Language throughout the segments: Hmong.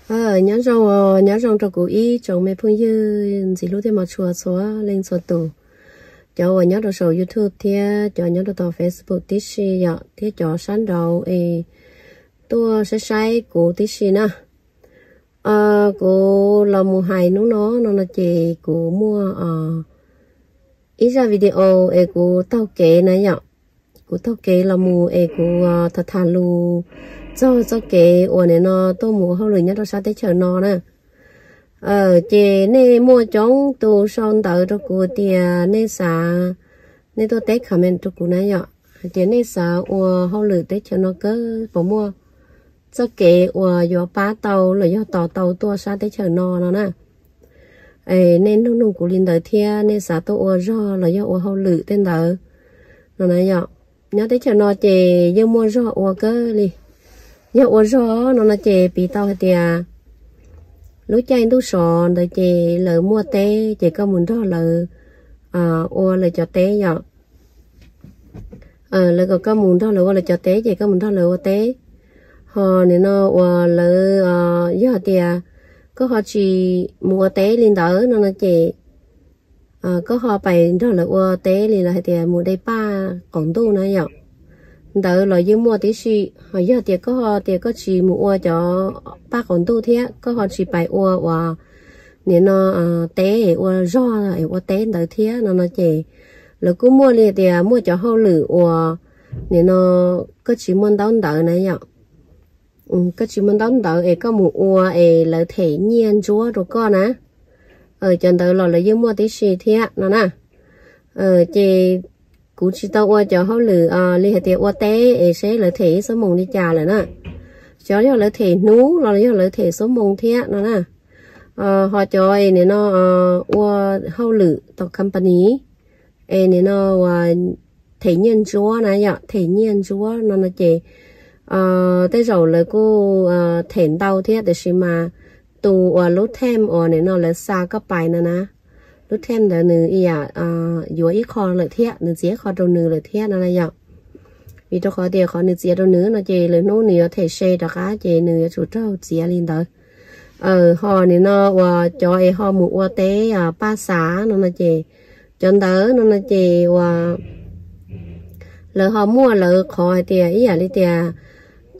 Nyob zoo, nyob zoo rau kuv ib tsoom me phooj ywg ntxim hlub thiab hmov tshua txhua leej txhua tus, cov uas nyob rau saum YouTube thiab cov nyob rau tom Facebook tib si yom, thiab cov sab nraud es tuaj saib saib kuv tib si na. Kuv los mus hais hnub no no no ces kuv muaj ib zaj video es kuv taug kev na yom. Kuv taug kev los mus es kuv tham tham lus txog txoj kev uas nim no tuaj mus ua hauj lwm nyob rau sab teb chaws no na. Ces nej muaj coob tus sau ntawv rau kuv tias nej xav, nej tuaj teb comment rau kuv na yom, hais tias nej xav ua hauj lwm teb chaws no kawg, puas muaj txoj kev uas yuav pab tau los yog tos tau tuaj sab teb chaws no no na. Nej nug nug kuv li ntawd thiab nej xav tuaj ua zog los yog ua hauj lwm tej ntawd no na yom. Nyob teb chaws no ces yeej muaj zog ua kawg li. Yog ua zog no no ces piv tau hais tias lub caij ntuj sov ntawd ces lawv muaj teb ces koj mus nrog lawv ua lawv cov teb yom. Lawv kom koj mus nrog lawv ua lawv cov teb ces koj mus nrog lawv ua teb. Ho nim no uas lawv, yog tias koj ho tsis mus ua teb li ntawd no no ces koj ho pais nrog lawv ua teb li lawv hais tias mus de paj qaum ntuj na yom. Ntawd los yeej muaj tib si. Ho yog tias koj ho tias koj tsis mus ua cov paj qaum ntuj thiab koj ho tsis pais ua uas nim no teb ua zog ua teb ntawd thiab no no ces lawv kuj muaj li tias muaj cov hauj lwm uas nim no koj tsis muaj ntaub ntawv na yom. Koj tsis muaj ntaub ntawv es koj mus ua es lawv them nyiaj ntsuab rau koj na. Cov ntawd los lawv yeej muaj tib si thiab no na. Ces kuv tsis tau ua cov hauj lwm li hais tias ua teb es seb lawv them ib xuab moos li cas lawm na. Cov yog lawv them hnub los yog lawv them xuab moos thiab no na. Ho cov es nim no ua hauj lwm tom company es nim no uas them nyiaj ntsuab na yom, them nyiaj ntsuab no no ces tej zaum lawv kuj them ntau thiab tiam sis mas tus uas lub term uas nim no lawv xa koj pais no na, lub term ntawd nws ib yam yuav ib qho lawm thiab, nws txiav ib qho rau nws lawm thiab no na yom. Vim rau qhov tias qhov nws txiav rau nws no ces lwm hnub nws yuav them se rov qab ces nws yuav tsum raug txiav li ntawd. Ho nim no uas cov es ho mus ua teb paj xav no no ces cov ntawd no no ces uas lawv ho muaj lawv qhov hais tias ib yam li tias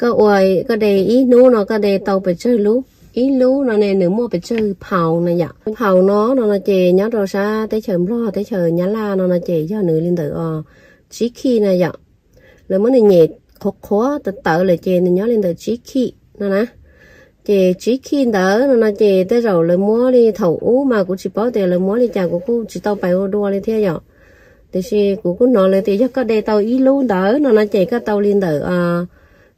koj ua, koj de ib hnub no koj de tau pes tsawg lub, ib lub no ne nws muaj pes tsawg pound na yom. Pound no no no ces nyob rau sab teb chaws Nplog teb chaws Nyab Laj no no ces yog nws li ntawm os tsib khij na yom. Lawv muab nws nyem qhuav qhuav tawv tawv lawm ces nws nyob li ntawm tsib khij no na. Ces tsib khij ntawd no no ces tej zaum lawv muab li thaum ub mas kuv tsis paub tias lawv muab li cas kuv kuj tsis tau pais ua dua li thiab yom. Tiam sis kuv kuj hnov lawv tias yog koj de tau ib lub ntawd no no ces koj tau li ntawm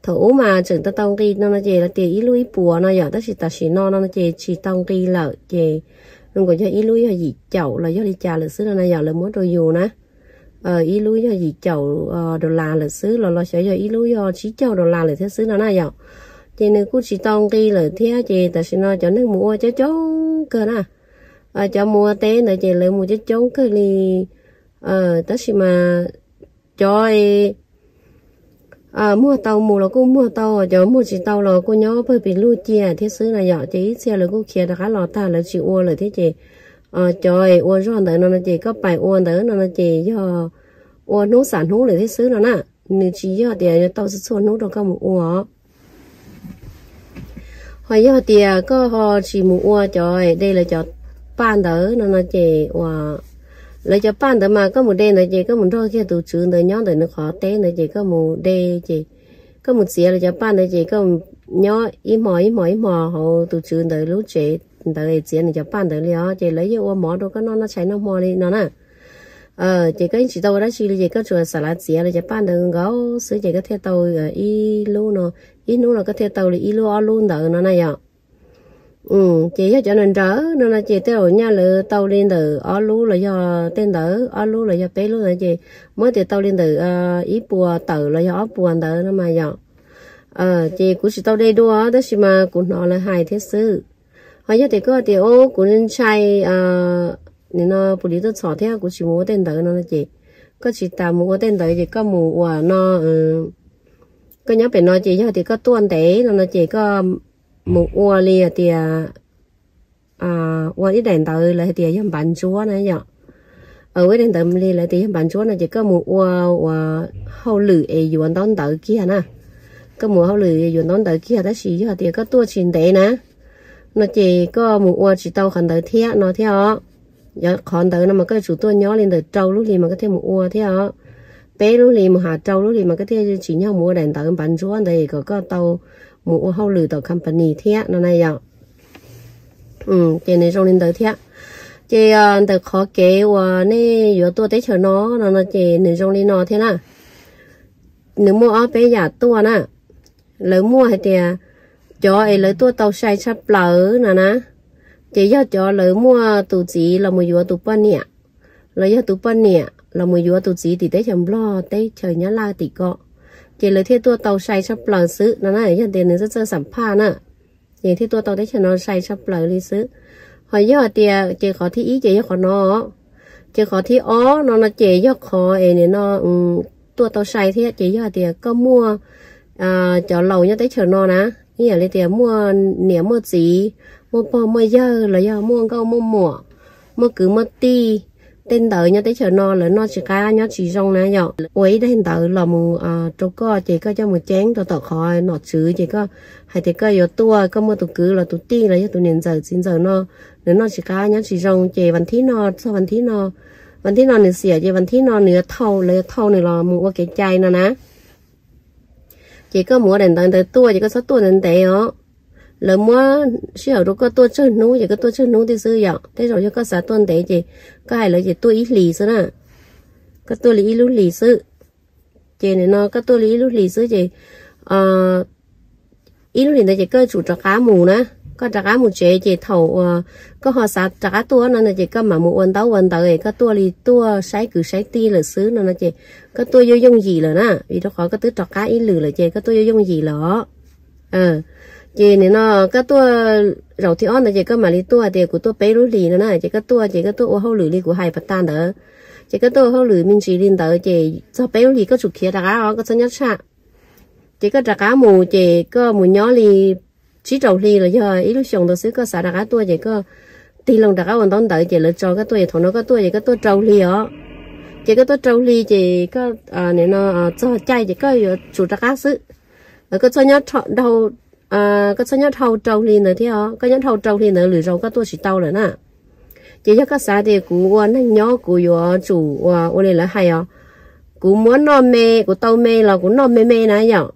thaum ub mas tseem tau tau nqi no no ces lawv tias ib lub ib puas no yom, tab sis tam sim no no ces tsis tau nqi lawm ces zoo nkaus yog ib lub yog yim caum los yog li cas lawm xwb no na yom, lawv muab rau yus na. Ib lub yog yim caum dollar lawm xwb los los xyov yog ib lub yog tsib caug dollar lawm thiab xwb no na yom. Ces nws kuj tsis tau nqi lawm thiab ces tam sim no cov neeg mus ua coob coob kawg na. Cov mus ua teb ntawd ces lawv mus coob coob kawg li. Tab sis mas cov muag tau mus los kuj muag tau, cov muag tsis tau los kuj nyob pawg pes lug cia thiab xwb na yom. Ces ib txhia lawv kuj khiav rov qab los tag lawv tsis ua lawm thiab ces cov ua zog ntawd no no ces koj pais ua ntawd no no ces yog ua hnub xam hnub lawm thiab xwb no na. Nws tsis yog tias yuav tau txhua txhua hnub rau koj mus ua. Ho yog tias koj ho tsis mus ua cov de lawv cov paj ntawd no no ces uas lawv cov paj ntawd mas koj mus de ntawd ces koj mus nrog kiag tus tswv ntawd nyob ntawm nws qhov teb ntawd ces koj mus de ces koj mus txiav lawv cov paj ntawd ces koj nyob ib hmo ib hmo ib hmo hauv tus tswv ntawd lub tsev ntawd txiav nws cov paj ntawd li os ces lawv yeej ua mov rau koj noj noj tshais noj hmo li no na. Ces koj yeej tsis tau ua dab tsi li ces koj tsuas xav lav txiav lawv cov paj ntawd nkaus xwb ces koj thiaj tau ib lub no, ib hnub no koj thiaj tau li ib lub ob lub ntawd no na yom. Ces yog cov nrawm nrawm no no ces tej zaum nyaj lawv tau li ntawm ob lub los yog tej ntawd ob lub los yog peb lub ntawd ces muab tias tau li ntawm ib puas tawm los yog ob puas ntawd no mas yom. Ces kuv tsis tau de dua tab sis mas kuv hnov lawv hais thiab xwb. Ho yog tias koj tias o kuv ntshai nim no pus lis tuaj txhom thiab kuv tsis mus ua tej ntawd no no ces koj tsis tas mus ua tej ntawd ces koj mus ua no, koj nyob pem no ces yog tias koj tuaj ntev no no ces koj mus ua li tias ua ib daim ntawv lawv hais tias yog npav ntsuab na yom. Ua ib daim ntawv li lawv tias yog npav ntsuab no ces koj mus ua ua hauj lwm es yuav ntaub ntawv kiag na. Koj mus ua hauj lwm yuav ntaub ntawv kiag tab sis yog tias koj tuaj tsis ntev na no ces koj mus ua tsis tau qhov ntawd thiab no thiab os. Qhov ntawd no mas koj yuav tsum tuaj nyob li ntawm rau lub hlis mas koj thiaj mus ua thiab os. Peb lub hlis mus has rau lub hlis mas koj thiaj tsim nyog mus ua daim ntawv npav ntsuab ntawd kom koj tau mus ua hauj lwm tom company thiab no na yom. Ces nws zoo li ntawd thiab. Ces ntawm qhov kev uas nej yuav tuaj teb chaws no no no ces nws zoo li no thiab na. Nws muaj ob peb yam tuaj na. Lawv muaj hais tias cov es lawv tuaj tau sai tshaj plaws no na, ces yog cov lawv muaj tus txiv los mus yuav tus poj niam, los yog tus poj niam los mus yuav tus txiv tim teb chaws Nplog teb chaws Nyab Laj tim ko, ces lawv thiaj tuaj tau sai tshaj plaws xwb no na. Yog tias nws txawj txawj xam phaj na, ces thiaj tuaj tau teb chaws no sai tshaj plaws li xwb. Ho yog tias ces qhov thib ib ces yog qhov no, ces qhov thib ob no no ces yog qhov es nim no tuaj tau sai thiab ces yog tias koj muaj cov laus nyob teb chaws no na, ib yam li tias muaj niam muaj txiv, muaj pog muaj yawg los yog muaj nkauj muaj muam, muaj kwv muaj tij, tej ntawd nyob teb chaws no lawv noj tsis qab nyob tsis zoo na yom, ua ib daim ntawv los mus rau koj ces koj coj mus ceeb rau tom qhov nom tswv ces koj hais tias koj yuav tuaj, koj muaj tus kwv los tus tij los yog tus niam ntxawm txiv ntxawm no, nws noj tsis qab nyob tsis zoo ces vas thib no txog vas thib no, vas thib no nws xiam ces vas thib no nws yuav thau, lawv yuav thau nws los mus ua kev cai no na. Ces koj mus ua daim ntawv ntawd tuaj ces koj txhob tuaj ntev ntev os. Lawv muab sij hawm rau koj tuaj tsawg hnub ces koj tuaj tsawg hnub thiaj xwb yom. Tej zaum yog koj xav tuaj ntev ces koj hais lawv ces tuaj ib hlis xwb na. Koj tuaj li ib lub hlis xwb. Ces nim no koj tuaj li ib lub hlis xwb ces ib lub hlis ntawd ces koj tsum rov qab mus na. Koj rov qab mus tsev ces thaum uas koj ho xav rov qab tuaj no no ces koj mam mus ua ntaub ua ntawv es koj tuaj li tuaj saib kwv saib tij lawm xwb no no ces koj tuaj yooj yooj yim lawm na, vim rau qhov koj twb rov qab ib lwm lawm ces koj tuaj yooj yooj yim lawm os. Ces nim no koj tuaj zaum thib ob ntawd ces koj mam li tuaj tias kuv tuaj peb lub hlis no na, ces koj tuaj ces koj tuaj ua hauj lwm li kuv hais pas tag ntawd. Ces koj tuaj ua hauj lwm me ntsis li ntawd ces txog peb lub hlis koj tsum khiav rov qab os, koj txhob nyob tshaj. Ces koj rov qab mus ces koj mus nyob li tsib rau hli los yog ib lub xyoos ntawd xwb, koj xav rov qab tuaj ces koj tig loo rov qab ua ntaub ntawv ces lawv tso koj tuaj, ces thaum no koj tuaj ces koj tuaj rau hli os. Ces koj tuaj rau hli ces koj nim no txog caij ces koj yuav tsum rov qab xwb. Koj txhob nyob dhau, koj txhob nyob dhau rau hli ntawd thiab os, koj nyob dhau rau hli ntawd lwm zaus koj tuaj tsis tau lawm na. Ces yog koj xav tias kuv ua neeg nyob kuv yuav tsum ua ua li lawv hais os, kuv muab noj me, kuv tau me los kuv noj me me na yom.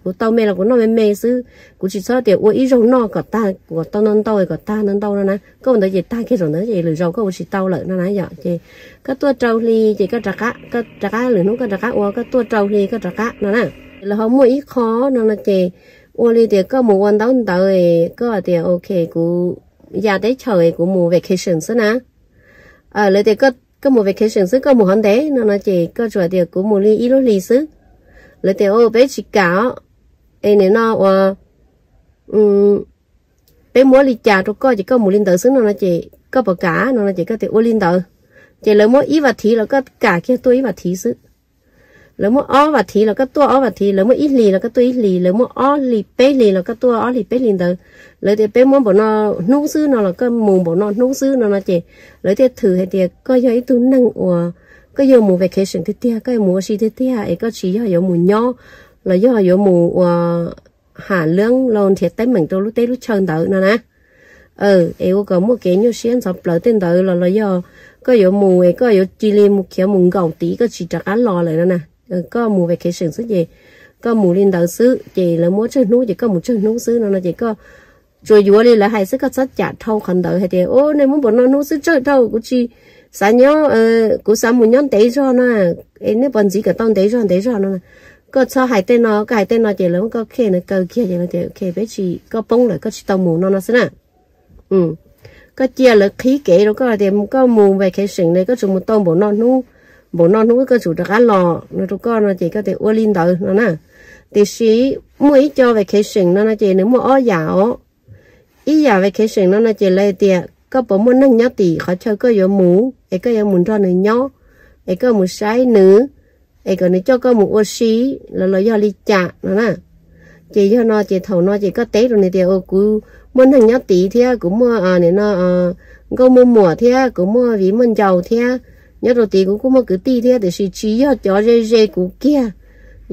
Kuv tau me los kuv noj me me xwb, kuv tsis txhob tias ua ib zaug noj kom tag, kuv tau ntau ntau kom tag ntau ntau no na, koj ua ntawd ces tag kiag zaum ntawd ces lwm zaus koj ua tsis tau lawm no na yom. Ces koj tuaj rau hli ces koj rov qab, koj rov qab lwm hnub koj rov qab ua, koj tuaj rau hli koj rov qab no na. Lawv ho muaj ib qho no no ces ua li tias koj mus ua ntaub ntawv, koj tias ok kuv ya teb chaws kuv mus vacation xwb na. Lawv tias koj mus vacation xwb, koj mus hov ntev no no ces koj tsuas tias kuv mus li ib lub hlis xwb. Lawv tias peb tsis kam os, es nim no ua peb muab li cas rau koj ces koj mus li ntawd xwb no no ces koj puas kam no no ces koj tias ua li ntawd. Ces lawv muab ib vas thiv los koj kam kiag tuaj ib vas thiv xwb. Lawv muab ob vas thiv los koj tuaj ob vas thiv, lawv muab ib hlis los koj tuaj ib hlis, lawv muab ob hlis peb hlis los koj tuaj ob hlis peb hlis ntawd. Lawv tias peb muab npaum no hnub xwb no los koj mus npaum no hnub xwb no no ces lawv thiaj thwm hais tias koj yog ib tug neeg uas koj yuav mus vacation tiag tiag, koj yuav mus ua si tiag tiag es koj tsis yog yuav mus nyob los yog yuav mus ua ham leeb los nrhiav teeb meem rau lub teb lub chaw ntawd no na. Es ua kom muaj kev nyuaj siab ntxhov plawv tej ntawd los los yog koj yuav mus es koj yuav cia li mus khiav mus nkaum tid koj tsis rov qab los lawm no na. Koj mus vacation xwb ces koj mus li ntawd xwb ces lawv muab tsawg hnub ces koj mus tsawg hnub xwb no no ces koj tsuas yuav li lawv hais xwb, koj txhob cam dhau qhov ntawd hais tias nej muab npaum no hnub xwb tsawg dhau, kuv tsis xav nyob, kuv xav mus nyob ntev zog no, es nej puas ntxiv kom tau ntev zog ntev zog no. Koj txhob hais tej no, koj hais tej no ces lawv muab koj case ntawd kaw kiag ces lawv tias peb tsis, koj poob lawm koj tsis tau mus no no xwb na. Koj cia lawv qhib kev rau koj tias koj mus vacation ne koj tsum mus tau npaum no hnub, npaum no hnub koj tsum rov qab los no rau koj no ces koj tias ua li ntawd no na. Tiam sis muaj ib co vacation no no ces nws muaj ob yam os. Ib yam vacation no no ces lawv tias koj puas muaj neeg nyob tim qhov chaw koj yuav mus es koj yuav mus nrog nws nyob, es koj mus saib nws, es kom nws coj koj mus ua si los los yog li cas no na. Ces yog no ces thaum no ces koj teb rau nws tias, kuv muaj neeg nyob tid thiab kuv muaj nim no nkauj muaj muam thiab kuv muaj viv muaj ncaus thiab, nyob rau tid kuv kuj muaj kwv tij thiab, tiam sis tsis yog cov ze ze kuv kiag,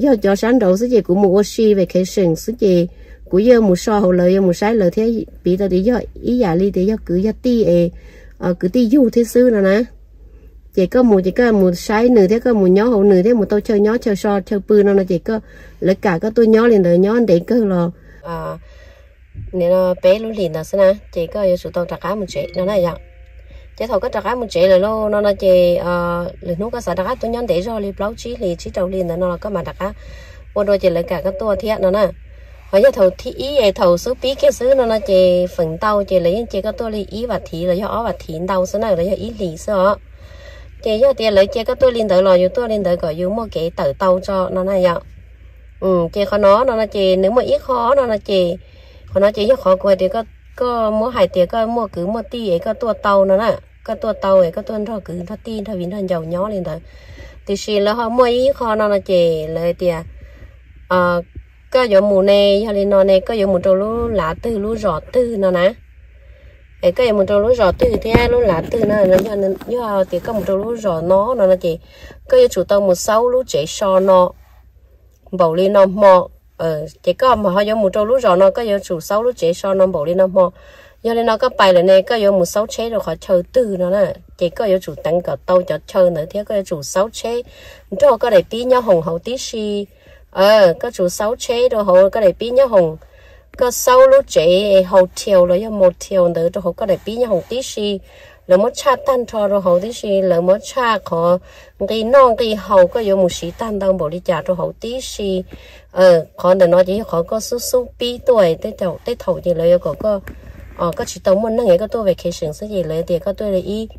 yog cov sab nraud xwb ces kuv mus ua si vacation xwb ces kuv yeej mus so hauv lawv, yuav mus saib lawv thiab, piv tau tias yog ib yam li tias yog kwv yog tij es kwv tij yug thiab xwb no na. Ces koj mus ces koj mus saib nws thiab koj mus nyob hauv nws thiab mus tau chaw nyob chaw so chaw pw no no ces koj, lawv kam koj tuaj nyob li ntawd nyob ntev kawg los nim no peb lub hlis ntawd xwb na, ces koj yuav tsum tau rov qab mus tsev no na yom. Ces thaum koj rov qab mus tsev lawm lauj no no ces lwm hnub koj xav rov qab tuaj nyob ntev zog li plaub tsib hlis tsib rau hli ntawd no los koj mam rov qab ua dua ces lawv kam koj tuaj thiab no na. Ho yog thaum thib ib es thaum xub pib kiag xwb no no ces feem ntau ces lawv yeej cia koj tuaj li ib vas thiv los yog ob vas thiv ntau xwb na los yog ib hlis xwb os. Ces yog tias lawv cia koj tuaj li ntawd los yus tuaj li ntawd kom yus muaj kev tawm tau tso no na yom. Ces qhov no no no ces nws muaj ib qho no no ces, qhov no ces yog qhov kuv hais tias koj muab hais tias koj muaj kwv muaj tij es koj tuaj tau no na, koj tuaj tau es koj tuaj nrog kwv nrog tij nrog viv nrog ncaus nyob li ntawd. Tiam sis lawv ho muaj ib qho no no ces lawv tias koj yuav mus ne, yog li no ne koj yuav mus rau lub lav twg lub zos twg no na. Es koj yuav mus rau lub zos twg thiab lub lav twg no, yog tias koj mus rau lub zos no no no ces koj yuav tsum tau mus xaub lub tsev so no npaum li no hmo. Ces koj mas ho yuav mus rau lub zos no koj yuav tsum xaub lub tsev so no npaum li no hmo. Yog li no koj pais lawm ne koj yuav mus xaub tsheb rau qhov chaw twg no na, ces koj yuav tsum teev kom tau cov chaw ntawd thiab koj yuav tsum xaub tsheb nrog koj daim pib nyob hoom hauv tib si. Koj tsum xaub tsheb rau hauv koj daim pib nyob hoom, koj xaub lub tsev hotel los yog motel ntawd rau hauv koj daim pib nyob hoom tib si. Lawv muab tshaj tag nrho rau hauv tib si, lawv muab tshaj qhov nqi noj nqi haus koj yuav mus siv tag ntau npaum li cas rau hauv tib si. Qhov ntawm no ces yog qhov koj xub xub pib tuaj, tej thaum ces lawv yuav kom koj, koj tsis tau muaj neeg es koj tuaj vacation xwb ces lawv tias koj tuaj li ib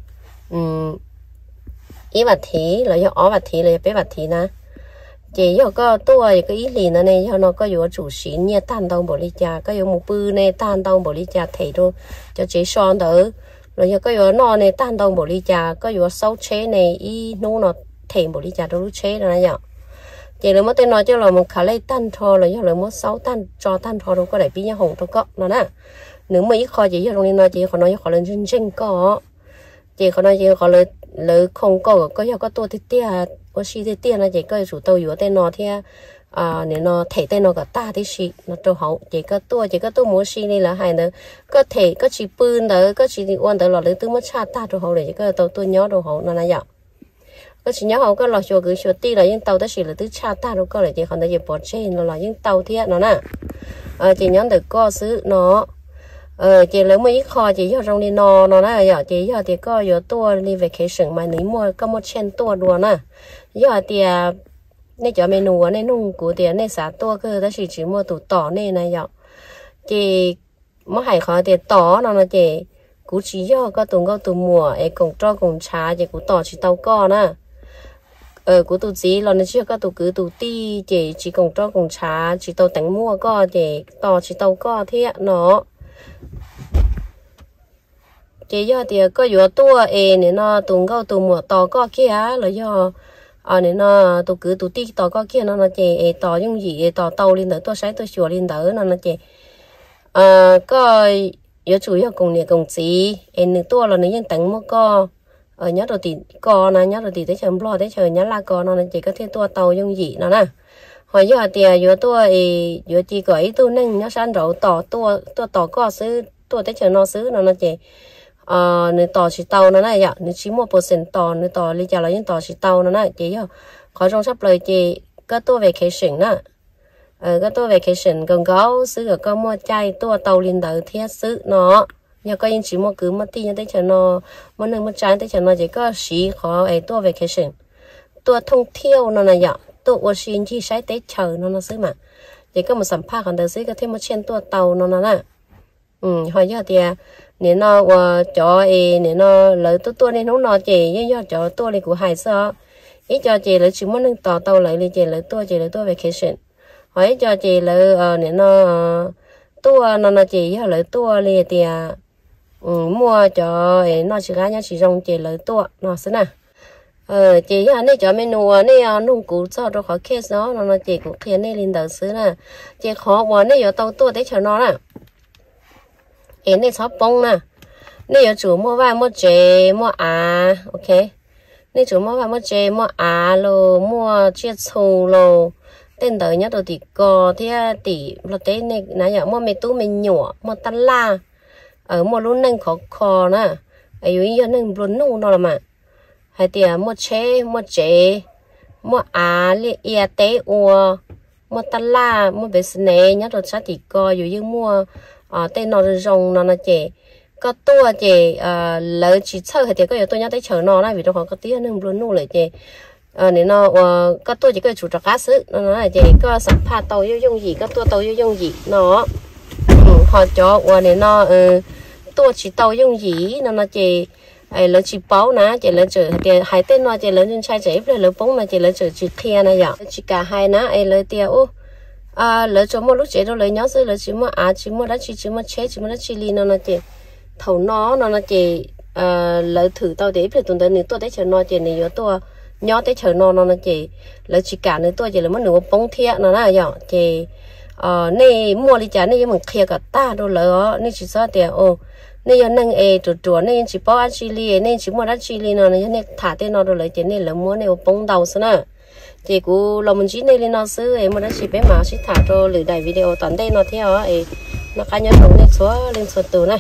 ib vas thiv los yog ob vas thiv los yog peb vas thiv na. Ces yog koj tuaj koj ib hlis ntawd ne, yog no koj yuav tsum siv nyiaj tag ntau npaum li cas, koj yuav mus pw ne tag ntau npaum li cas them rau cov tsev so ntawd, los yog koj yuav noj ne tag ntau npaum li cas, koj yuav xaub tsheb ne ib hnub no them npaum li cas rau lub tsheb no na yom. Ces lawv muab tej no coj los mus collect tag nrho los yog lawv muab xaub tag tso tag nrho rau koj daim pib nyob hoom rau koj no na. Nws muaj ib qho ces yog zoo li no ces qhov no yog qhov lawv ntseeg ntseeg koj. Ces qhov no ces qhov lawv khoom koj kom koj yog koj tuaj tiag tiag ua si tiag tiag no ces koj yuav tsum tau yuav tej no thiab nim no them tej no kom tag tib si no rau hauv. Ces koj tuaj ces koj tuaj mus ua si li lawv hais ntawd, koj them koj tsis pw ntawd koj tsis ua ntawd los lawv twb muab tshaj tag rau hauv lawm ces koj tau tuaj nyob rau hauv no na yom. Koj tsis nyob hauv koj los xyuas kwv xyuas tij los yeej tau tab sis lawv twb tshaj tag rau koj lawm ces qhov ntawd ces pov tseg no los yeej tau thiab no na. Ces nyob ntawm koj xwb no. Ces lawv muaj ib qho ces yog zoo li no no na yom, ces yog tias koj yuav tuaj li vacation mas nws muaj koj muaj chance tuaj dua na. Yog hais tias nej cov me nus uas nej nug kuv tias nej xav tuaj kawg tab sis tsis muaj tus tos nej na yom, ces muab hais qhov tias tos no no ces kuv tsis yog koj tus nkauj tus muam es koom roj koom ntshav ces kuv tos tsis tau koj na. Kuv tus txiv los nws tsis yog koj tus kwv tus tij ces tsis koom roj koom ntshav tsis tau teev muaj koj ces tos tsis tau koj thiab no. Ces yog tias koj yuav tuaj es nim no tus nkauj tus muam tos koj kiag los yog nim no tus kwv tus tij tos koj kiag no no ces es tos yooj yim es tos tau li ntawd tuaj saib tuaj xyuas li ntawd no no ces koj yuav tsum yog koom niam koom txiv es nws tuaj los nws yeej teev muaj koj nyob rau tim ko na, nyob rau tim teb chaws Nplog teb chaws Nyab Laj ko no no ces koj thiaj tuaj tau yooj yim no na. Ho yog hais tias yuav tuaj es yuav cia kom ib tug neeg nyob sab nraud tos tuaj, tuaj tos koj xwb, tuaj teb chaws no xwb no no ces nws tos tsis tau no na yom, nws tsis muaj percent tos, nws tos li cas los yeej tos tsis tau no na. Ces yog qhov zoo tshaj plaws ces koj tuaj vacation na. Koj tuaj vacation nkaus nkaus xwb kom koj muaj caij tuaj tau li ntawd thiab xwb no. Yog koj yeej tsis muaj kwv muaj tij nyob teb chaws no, muaj neej muaj tsa nyob teb chaws no ces koj siv qhov es tuaj vacation, tuaj thooj thiauj no na yom, tuaj ua si ncig saib teb chaws no no xwb mas. Ces koj mus xam phaj qhov ntawd xwb koj thiaj muaj chance tuaj tau no no na. Ho yog tias nim no uas cov es nim no lawv tuaj tuaj niaj hnub no ces yeej yog cov tuaj li kuv hais xwb os. Ib co ces lawv tsis muaj neeg tos tau lawv li ces lawv tuaj ces lawv tuaj vacation. Ho ib co ces lawv nim no tuaj no no ces yog lawv tuaj li tias muaj cov noj tsis qab nyob tsis zoo ces lawv tuaj no xwb na. Ces yog nej cov me nus uas nej nug kuv txog rau qhov case no no no ces kuv qhia nej li ntawd xwb na. Ces qhov uas nej yuav tau tuaj teb chaws no na, es nej txhob poob na. Nej yuav tsum muaj vaj muaj tsev muaj av, ok. Nej tsum muaj vaj muaj tsev muaj av los muaj tsiaj txhu los tej ntawd nyob rau tim ko thiab tim Nplog teb nej na yom, muaj me tub me nyuam, muaj tab laj, muaj lub neej khov kho na, yus yog neeg nplua nuj no los mas, hais tias muaj tsheb muaj tsev, muaj av liaj ia teb ua, muaj tab laj, muaj business nyob rau sab tim ko, yus yeej muaj tej no zoo no no ces koj tuaj ces lawv tsis txhawj hais tias koj yuav tuaj nyob teb chaws no na, vim rau qhov koj twb yog neeg nplua nuj lawm ces nim no uas koj tuaj ces koj yuav tsum rov qab xwb no no ces koj xam phaj tau yooj yooj yim, koj tuaj tau yooj yooj yim no. Ho cov uas nim no tuaj tsis tau yooj yim no no ces lawv tsis paub na ces lawv tseem hais tias hais tej no ces lawv ntshai tsam ib pliag lawv poob no ces lawv tseem tsis qhia na yom. Lawv tsis kam hais na es lawv tias u lawv tsuas muaj lub tsev rau lawv nyob xwb, lawv tsis muaj av tsis muaj dab tsi, tsis muaj tsheb tsis muaj dab tsi li no no ces thaum no no no ces lawv thwm tau tias ib pliag tus ntawd nws tuaj teb chaws no ces nws yuav tuaj nyob teb chaws no no no ces lawv tsis kam nws tuaj ces lawv muab nws ua poob thiab no na yom. Ces nej muaj li cas nej yeej meem qhia kom tag rau lawv os, nej tsis txhob tias nej yog neeg es ruam ruam nej yeej tsis paub dab tsi li, nej tsis muaj dab tsi li no, yog nej tham tej no rau lawv ces nej lawv muab nej ua poob ntau xwb na. Ces kuv los mus ntsib nej li no xwb es muaj dab tsi peb mam sib tham rau lwm daim video tom ntej no thiab os. Noj qab nyob zoo nej txhua leej txhua tus na.